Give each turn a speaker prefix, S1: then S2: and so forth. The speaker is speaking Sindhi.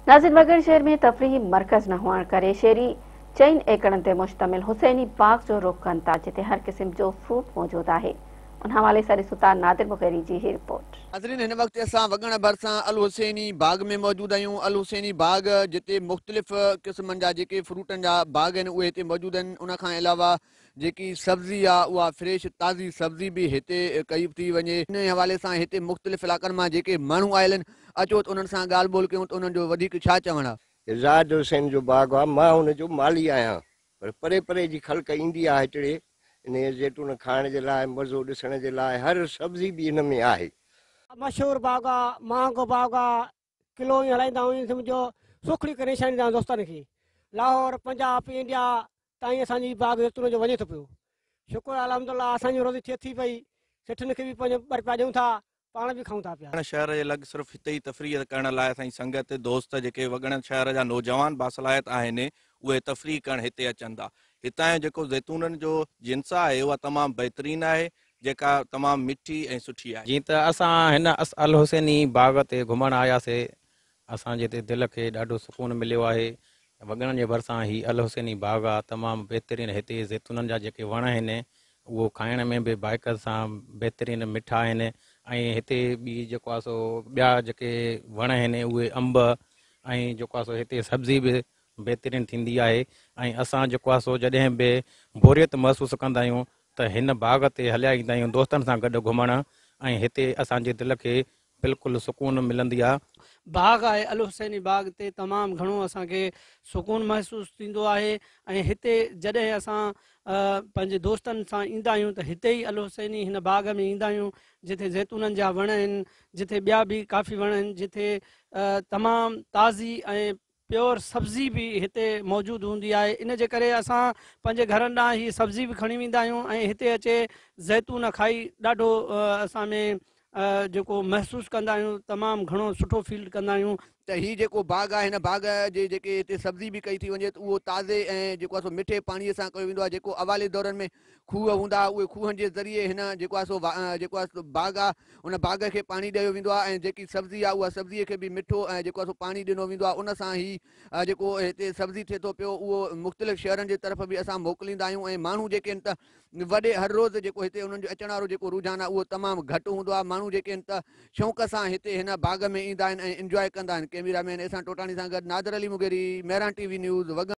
S1: ناظرين وڳڻ شهر ۾ تفريحي مرڪز نه هئڻ ڪري شهري چئن ايڪڙن تي مشتمل حسيني باغ جو رخ ڪن ٿا جتي هر قسم جو فروٽ موجود آهي ان حوالي سان ڏسون ٿا نادر مغيري جي هي رپورٽ.
S2: ناظرين هن وقت اسان وڳڻ ڀرسان الحسيني باغ ۾ موجود آهيون الحسيني باغ جتي مختلف قسمن جا جيڪي فروٽن جا باغ آهن اهي هتي موجود آهن ان کان علاوه جيڪي سبزي آ اها فريش تازي سبزي به هتي ڪئي ٿي وڃي. انهي حوالي سان هتي مختلف علائقن مان جيڪي ماڻهو آيل آهن اچو ته انهن سان ڳالهه ٻولهه ڪيون ته انهن جو وڌيڪ ڇا چوڻ آ.
S3: هي زاهد حسين جو باغ آ، مان ان جو مالي آهيان، پر پري پري جي خلق ايندي آ هتڙي انهيء زيتون کائڻ جي لاء، مزو ڏسڻ جي لاء، هر سبزي به ان ۾ آهي.
S4: مشهور باغ آ، مهانگو باغ آ، ڪلو ائين هلائيندا آهيون سمجهو سوکڙي ڪري ڇڏيندا آهيون دوستن کي، لاهور، پنجاب، انڊيا تائين اسان جي باغ زيتون جو وڃي ٿو پيو. شڪر الحمدالله اسان جي روزي ٿئي ٿي پئي. سيٺن کي به پنهنجو ٻه رپيا ڏيون ٿا، پاڻ به کائون ٿا پيا.
S5: وڳڻ شهر جي لڳ صرف هتي ئي تفريح ڪرڻ لاء اسان جي سنگت، دوست جيڪي وڳڻ شهر جا نوجوان باصلاحيت آهن اهي تفريح ڪرڻ هتي اچن ٿا. هتان جو جيڪو زيتونن جو جنس آهي اها تمام بهترين آهي جيڪا تمام مٺي ۽ سٺي آهي.
S6: جيئن ته اسان هن الحسيني باغ تي گهمڻ آياسي اسان جي هتي دل کي ڏاڍو سڪون مليو آهي. وڳڻ جي ڀرسان هي الحسيني باغ آ تمام بهترين هتي زيتونن جا جيڪي وڻ آهن اهو کائڻ ۾ به بائقت سان بهترين مٺا آهن ۽ هتي ٻي جيڪو آ سو ٻيا جيڪي وڻ آهن اهي انب ۽ جيڪو آ سو هتي سبزي به بهترين ٿيندي آهي ۽ اسان جيڪو آ سو جڏهن به بوريت محسوس ڪندا آهيون ته هن باغ تي هليا ايندا آهيون دوستن سان گڏ گهمڻ ۽ هتي اسان جي دل کي بلڪل سڪون ملندي آ.
S7: باغ آهي الحسيني باغ تي تمام گهڻو اسان کي سڪون محسوس ٿيندو آهي ۽ هتي جڏهن اسان پنهنجي دوستن سان ايندا آهيون ته هتي ئي الحسيني هن باغ ۾ ايندا آهيون جتي زيتونن جا وڻ آهن جتي ٻيا به ڪافي وڻ آهن جتي تمام تازي ۽ پيور سبزي به هتي موجود هوندي آهي ان جي ڪري اسان پنهنجي گهرن ڏانهن هي سبزي به کڻي ويندا آهيون ۽ هتي اچي زيتون کائي ڏاڍو اسان ۾ جيڪو محسوس ڪندا آهيون تمام گهڻو سٺو فيل ڪندا آهيون.
S2: ته هي جيڪو باغ آهي هن باغ جي جيڪي هتي سبزي به ڪئي ٿي وڃي ته اهو تازي ۽ جيڪو آهي سو مٺي پاڻي سان ڪيو ويندو آهي جيڪو اوائلي دورن ۾ کوهه هوندا هئا اهي کوهن جي ذريعي هن جيڪو آهي سو جيڪو آهي سو باغ آهي ان باغ کي پاڻي ڏيو ويندو آهي ۽ جيڪي سبزي آهي اها سبزيء کي به مٺو ۽ جيڪو آهي سو پاڻي ڏنو ويندو آهي ان سان هي جيڪو هتي سبزي ٿئي ٿو پيو اهو مختلف شهرن جي طرف به اسان موڪليندا آهيون ۽ ماڻهو جيڪي آهن ته وڏي هر روز جيڪو هتي انهن جو اچڻ وارو جيڪو رجحان آهي اهو تمام گهٽ هوندو آهي ماڻهو جيڪي آهن ته شوق سان هتي هن باغ ۾ ايندا آهن ۽ انجواء ڪندا آهن ڪئميرا مين احسان ٽوٽاڻي سان گڏ Nadir Ali Mugheri Mehran T V news Waggan.